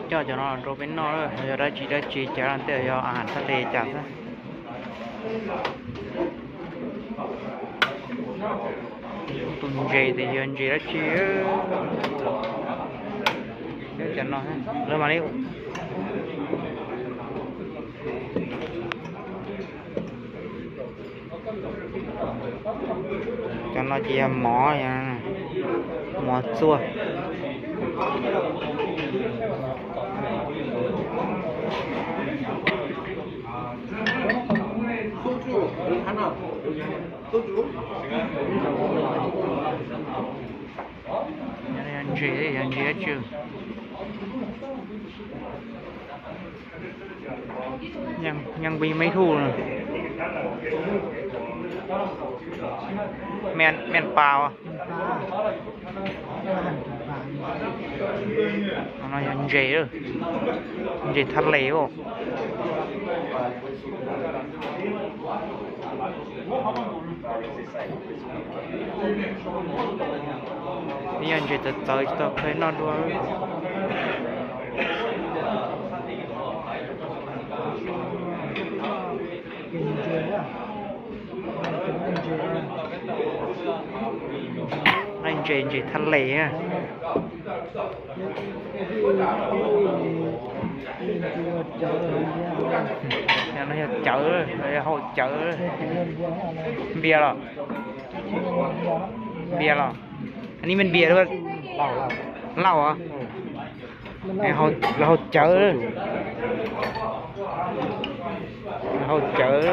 Coj cov no rau peb noj, yog dab tsi dab tsi cas no tej yog a has thaj le cas xwb. Tus ntses tes yog ntses dab tsi? Cov no, lawv mam li Cov no ces yog mov, mov txuaj. Ntses, yog ntses dab tsi? Nyeej npis mej thuj, mej pas. No yog ntses, ntses thaj les. Yog ntses txawv txawv tsis tau khaws noj dua. Ntses, ntses thaj les. No yog cawv, yog hau cawv. Npias los? Npias los? Anij mej npias, lauj os. Los hau cawv, los hau cawv.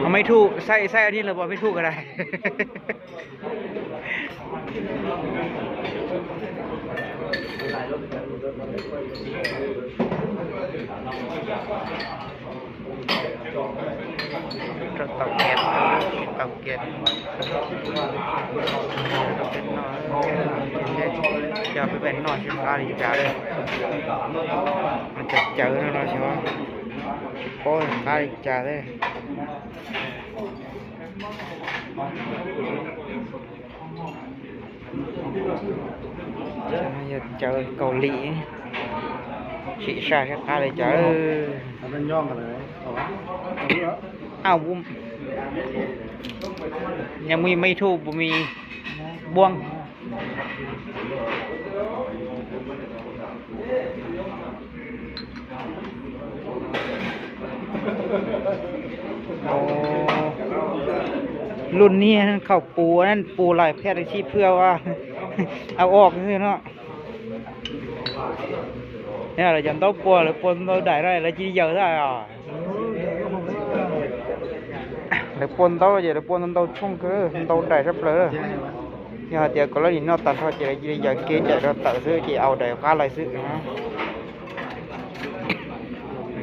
Ho mej thuj, xaij xaij anij lawv pom mej thuj kawg dais. Rau tau kiag, tsis tau kiag. Coj peb pem noj seb qab li cas. Cov cawv no no xyov, tsis paub qab li cas thiab. Cov no yog cawv Kaus Lim, sim saib seb qab li cas. Ao, nws muaj ib me thuj puas me buab. Lub niag khaum pus, pus laim phaj li sib phwj ua, au ok xwb no. Lawv cov ntaub puas, lawv puas ntau daim no lawv cia li yaws xwb os. Lawv puas ntau ces lawv puas ntau ntau tshooj kawg, ntau daim sab plaws. Yog hais tias kom lawv nim noj tag nrho ces lawv cia li yaws kev cais rau tawm xwb ces au daim qab lawm xwb.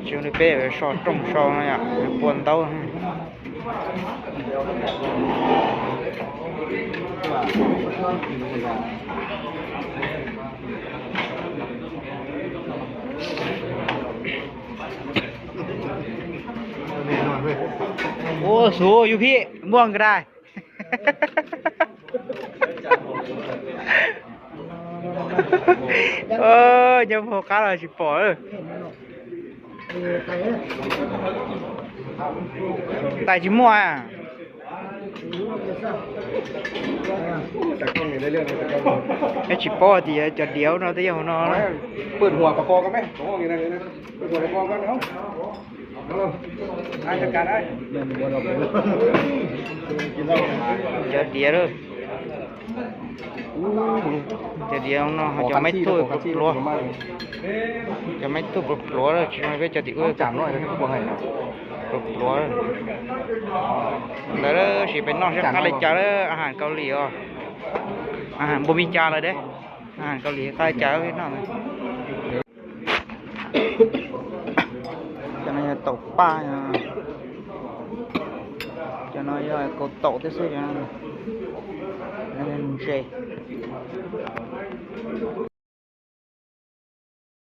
Tsis li peb so rooj so no yom, lawv puas ntau. Ua xub yus phim muaj nkag dais. Nyob hauv qab los tsis pom. Tais tsis muaj. Nyob tsis paub tias cov diav no twb yog hauv no. Cov diav, cov diav no cov maib tub pluav, cov maib tub pluav pluav tsis zoo peb cov tim ub pluav pluav. Ntawd tab sis peb noj seb qab li cas lawm, a has Kaus Lim os. A has npaum li cas lawm deb, a has Kaus Lim qab li cas peb noj. Cov no yog taum paj, cov no yog kaus taum thiab xwb, ntses.